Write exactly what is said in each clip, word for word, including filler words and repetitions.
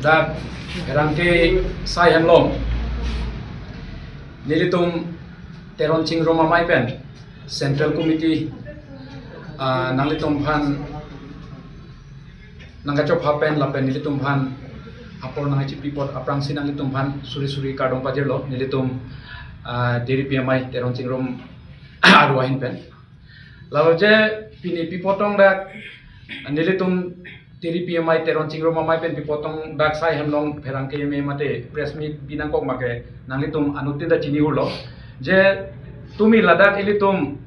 Dak pherangke sai henlo, nelitum Teron Chingrum amei pen Central Committee, ah, nanglitum aphan nangkachopha pen lapen nelitum aphan apor nangchipi apot aphrangsi nanglitum aphan suri suri kardom pajirlo nelitum, ah, T D P amei Teron Chingrum aru ahin pen. Lalu je pini pi apot tong dak nelitum T D P amei Teron Chingrum amei pen pi apot tong dak sai henlo pherangke me mate press meet binangkok make nanglitum anuttin ta chini urlo. Je tumi ladak ilitum,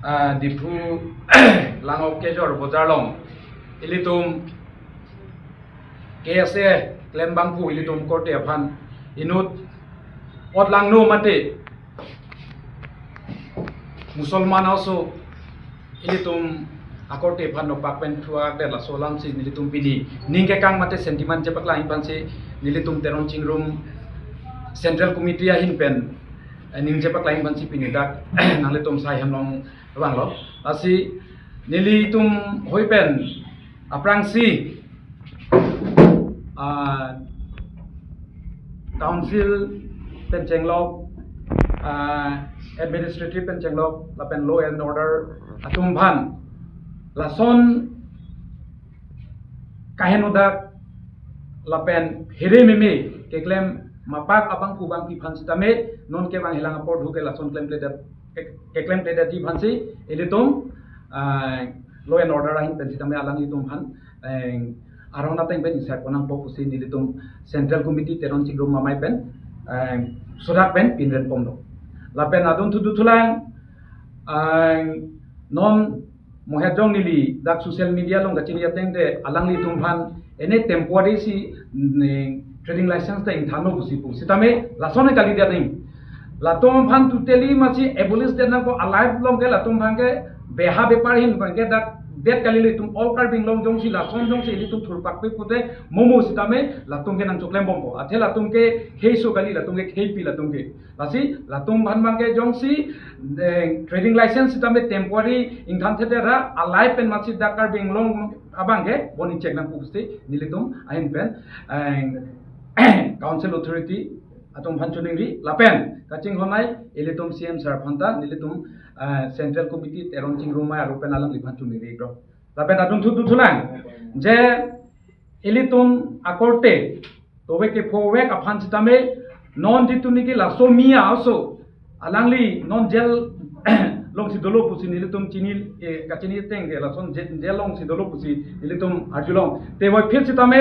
ah, Diphu Langao Kejor Bojar along ilitum K S A klem abangphu ilitum korte aphan inut ot langno mate Musalman also ilitum akorte aphan nopak pen thuak det laso alamsi nelitum pini ning kekang mate sentiment chepaklang aphansi nelitum Teron Chingrum Central Committee ahin pen, eh, ning chepaklang aphansi pini dak nanglitum sai henlo vanglo. Lasi nelitum hoi pen aphrangsi, ah, council pen chenglok, ah, administrative pen chenglok lapen law and order atum aphan lason kaheno dak lapen phere meme keklem mapak abangphu bangpi aphan sitame non kevang helang apor dhu ke lason klemkledet, ke-, keklemkledetji aphansi ilitum, ah, law and order ahin pen sitame alanglitum aphan, eh, arong ateng pen isai ponangpo pusi nelitum Central Committee Teron Chingrum amei pen, eh, sodak pen pinren ponlo. Lapen adunthu duthulang, eh, non mohet jong neli dak social media along kachini ateng te alanglitum aphan ene temporary si, ne, trading license ta ingthanlo pusi pu. Sitame lason kali dia ning. Latum aphan totally masi abolish det nangpo, alive along ke latum aphan ke beha bepar ahin aphan ke dak det kalilo, itum all Karbi Anglong jongsi lason jongsi ilitum thurpakpe pute momo sitame latum ke nangchoklem bompo. Athe latum ke kheiso kali, latum ke kheipi latum ke. Lasi latum aphan abang ke jongsi, eh, trading license sitame temporary ingthan thekthedetji ra alive pen masi dak Karbi Anglong abang ke bon ingchek nangpo pusi nelitum ahin pen, eh, council authority atum aphan choningri lapen kachinghon ai ilitum C M sir aphan ta nelitum, eh, Central Committee Teron Chingrum amei aru pen alangliphan choningri kro. Lapen adunthu duthulang je ilitum akorte tove kephovek aphan sitame non jitu niki laso mia also alangli non jail alongsi dolo pusi nelitum chini, eh, kachini ateng ke lason jail, jail alongsi dolo pusi nelitum arjulong. Te voiphit sitame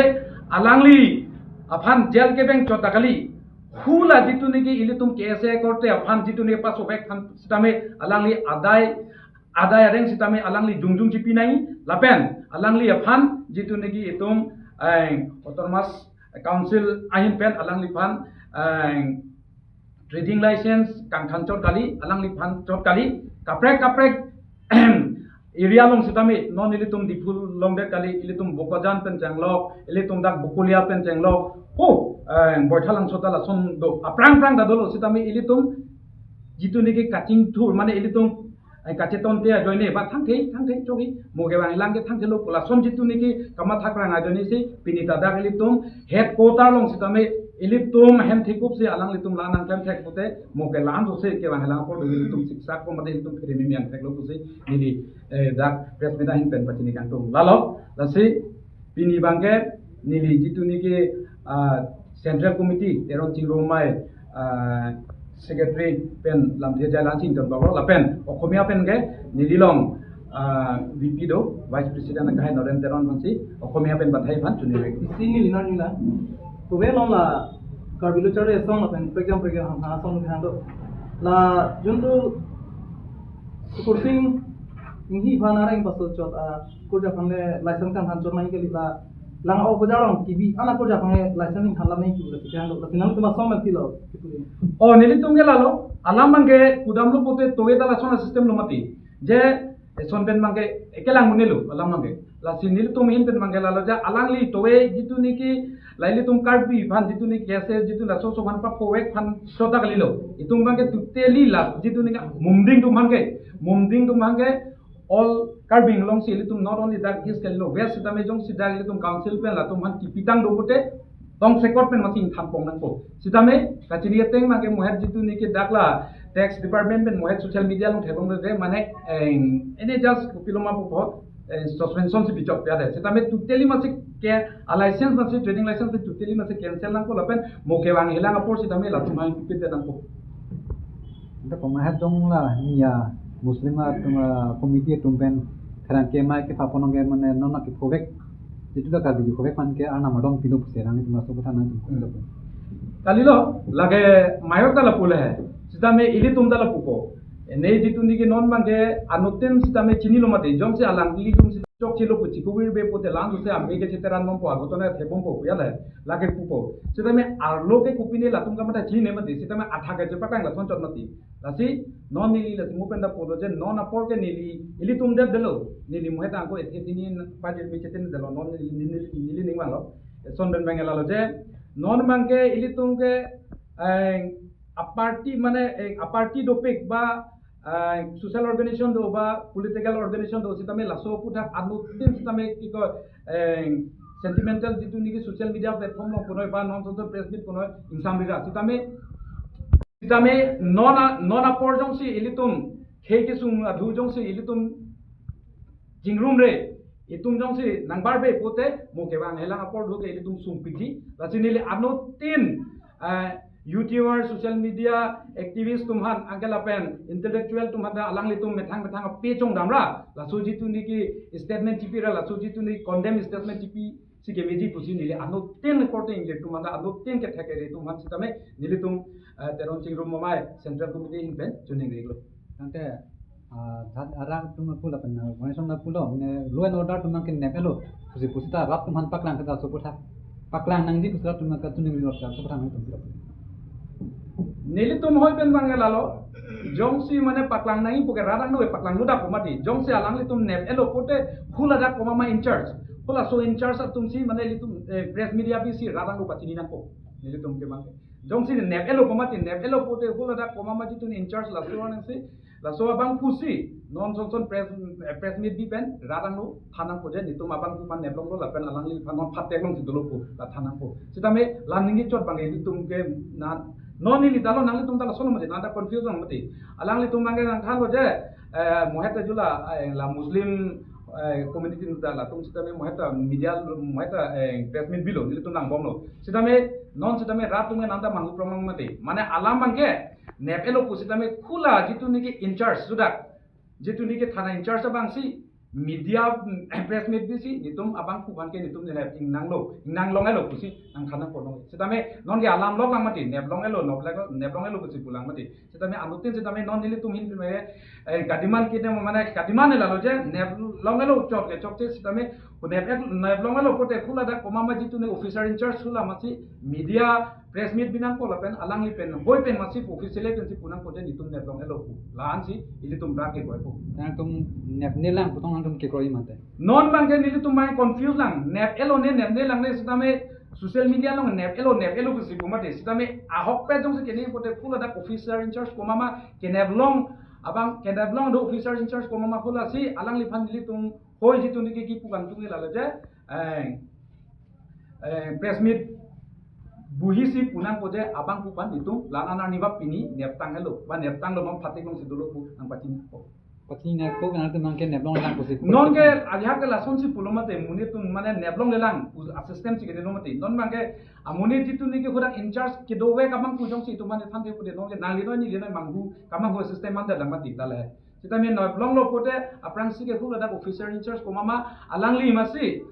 alangli aphan jail keveng chot ta kali. Hula jitu niki ilitum K S A korte aphan jitu niki pasovek aphan sitame alangli adai adai areng sitame alangli jongjong chipi nangji lapen alangli aphan jitu niki itum, eh, Autonomous Council ahin pen alangliphan, eh, trading license kangthan chot kali, alangliphan chot kali, kaprek kaprek area along sitame non ilitum Diphu along det kali, ilitum Bokajan pen chenglok, ilitum dak Bokolia pen chenglok, ho, eh, Boithalangso ta lason do, aphrang phrang ta dolo sitame ilitum jitu niki kachingthur mane ilitum, eh, kacheton te ajoine ba thangthei thangthei choki mo kevang helang ke thangthei lo pu lason jitu niki kamathak rang ajoine si pini ta dak ilitum headquarter along sitame ilitum hem thekup si alanglitum la nangklem thek pute mo ke la-an so se kevang helang apor ilitum siksak ko mate ilitum phere meme ang theklo pusi neli, eh, dak press meet ahin pen pachini kangtung. Lalo lasi pini abang ke neli jitu niki, ah, Central Committee Teron Chingrum amei, ah, Secretary pen lamthe jai lansing ton babo lapen Okhomia pen ke neli along, ah, V P do, Vice President kahai Noren Teron aphansi Okhomia pen bathai aphan choningri. Isi neli nar nila. Tove along la Karbi Lo Charli Asong lapen prekjam prekjam ham ha asong kehang do. La juntu Sukursing Inghi aphan areng paso chot, ah, kurja aphan le license kangthan chot nangji kali la Langao Bojar along kibi ana kurja aphan le license ingthan lam nangji kali la kehang do. Lasi nangtum asong man pilo kipu. Oh, nelitum ke lalo alam abang ke kudam lo pute tove ta lason a-system lo mati. Je eson pen abang ke ekelang mune lo alam abang ke. Lasi nelitum ahin pen abang ke lalo ja alangli tove jitu niki la ilitum Karbi aphan jitu niki ase jitu laso so aphan paphovek aphan chot ta kalilo. Itum abang ke totally la jitu niki mumding atum abang ke, mumding atum abang ke All Karbi Anglong si ilitum not only dak East kalilo, West sitame jongsi dak ilitum council pen latum aphan kipitang do pute tongsekot pen masi ingthan pon nangpo. Sitame kachini ateng abangke mohet jitu niki dak la tax department pen mohet social media along thepon de mane, eh, ene just kopiloma pu bhot, eh, suspension si bichok ya de. Sitame totally masi ke a license masi trading license masi totally masi cancel nangpo lapen mo kevang helang apor sitame latum aphan pipit nangpo. Anta pemahat dong la ni ya Muslim atum, ah, committee atum pen therang kemai kepapon ke mane non akiphovek. Jitu dak Karbi kiphovek aphan ke arnam adong pilo pusi rang itu masuk ke tanah itu. Hmm. Kalilo, lake mayor ta lapu le. Sitame ilitum ta lapupo. Ene jitu niki non abangke anuttin sitame chinilo mati. Jongsi alanglitum si chokchelo pu chikuvir be pute lang se ambe ke cheteran nompo agoton thepon po ya le. Lake pupo. Sitame arlo ke kopine latum kamatha chini mati. Sitame athak ke chepatang lason chot mati. Lasi non neli lasi mo pen ta pulo je non apor ke neli ilitum det detlo. Neli mohet angko ethe tini pajir me chetin detlo non neli, neli, neli ning vanglo. Eson pen bang lalo je non abangke ilitum ke, eh, a party mane, eh, a party dopik ba, eh, social organization do ba political organization do sitame laso aputhak anuttin sitame kiko, eh, sentimental jitu niki social media platform along punoi ba non social press meet punoi ingsamrira sitame sitame non a, non apor jongsi ilitum khei kesung adhu jongsi ilitum jingrumre, itum jongsi nangbarbe pute mo kevang helang apor do ke ilitum sungpiji. Lasi neli anuttin, eh, YouTuber, social media activist atum aphan anke lapen intellectual atum aphan ta alanglitum methang methang ape chongdamra. Laso jitu niki statement chipira, laso jitu niki condemn statement chipi si kemeji pusi neli anuttin korte ingjir atum aphan ta anuttin kethek kere atum aphan sitame nelitum, eh, Teron Chingrum Amei Central Committee ahin pen choningri lo. Ante, ah, jat arak atum pulo pen, ah, organization atum pulo, ne law and order atum ke nep-elo pusi pusi ta rat atum aphan paklang ke ta laso aputhak. Paklang nangji pusi rat atum ke choningri lo ta laso aputhak nangtum pira. Nelitum hoi pen bang lalo, jongsi mane paklang nangji pu ke rat angno paklanglo dak komati. Jongsi alanglitum nep-elo pute hula dak komama in charge. Hula so in charge atum si mane ilitum, eh, press media bisi rat angno pachini nangpo. Nelitum ke bang. Jongsi nep-elo komati, nep-elo pute hula dak komama jitu in charge laso anang si, laso abang pusi, non son son press, eh, press meet bi pen, rat angno than nangpo je, netum abang pu aphan neplonglo lapen alangliphan non phatek along si dolo pu, la than nangpo. Sitame, la ningje chot bang ilitum ke, na, non neli ta lo nanglitum ta lason mati, nang ta confuse mati. Alanglitum bang ke nangthanlo je, eh, mohet ta jula, eh, la Muslim, eh, community ta latum sitame mohet ta media, mohet ta, eh, press meet bilo, nelitum nangbomlo. Sitame, non sitame rat atum ke nang ta manghu promang mati. Mane alam bang ke, nep-elo pu sitame hula jitu niki in charge sudak. Jitu niki thana in charge abang si media, mm, press meet bisi netum abang pu aphan ke netum ne nep ingnanglo, ingnang long-elo pusi nangthan nangpo non. Sitame non ke alam lok lang mati, nep long-elo, nep long-elo, nep long-elo pusi pu lang mati. Sitame anuttin sitame non nelitum ahin pen, eh, kadiman kine mane kadiman lalo je, nep long-elo chot ke chokche sitame, nep, nep long-elo pute hula dak komama jitu ne officer in charge hula masi media press meet bi nangpo lapen alangli pen hoi pen masi officially pen si pu nangpo je netum nep long-elo pu. La-an si ilitum rak ke koi pu. Nangtum nepne lang pu tong nangtum kekroi mate. Non bang ke nelitum bang confuse lang. Nep-elo ne nepne lang ne sitame social media along nep-elo, nep-elo pusi pu mati. Sitame ahok pen jongsi kene pute hula dak officer in charge komama kenep long abang kenep long do officer in charge komama hula si alangliphan nelitum hoi jitu niki kipu kangtung lalo je, eh, eh, press meet buhi si pu nangpo je abang pu aphan netum la-an arni bap pini neptang-elo, ba neptanglo, non phatek along si dolo pu nangpachini po. Pachini nangpo, nangtum bang ke nep long lang pusi pu. Non ke ajahak ke lason si pulo mati, monit atum mane nep long-le lang pu a system si kene lo mati. Non bang ke amonit jitu niki hula in charge kedovek abang pu jongsi itum mane than de pu de non ke nangli noi neli noi manghu kamanghu system man da lang mati ta le. Sitame nep long-lo pute aphrangsi ke hula dak officer in charge komama alangli masi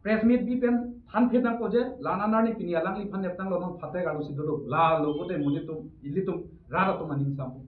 press meet bi pen than phet nangpo je, la-an arni pini alangliphan neptanglo, non phatek arlo si dolo. Lalo pute monit atum, ilitum rat atum aning sampo.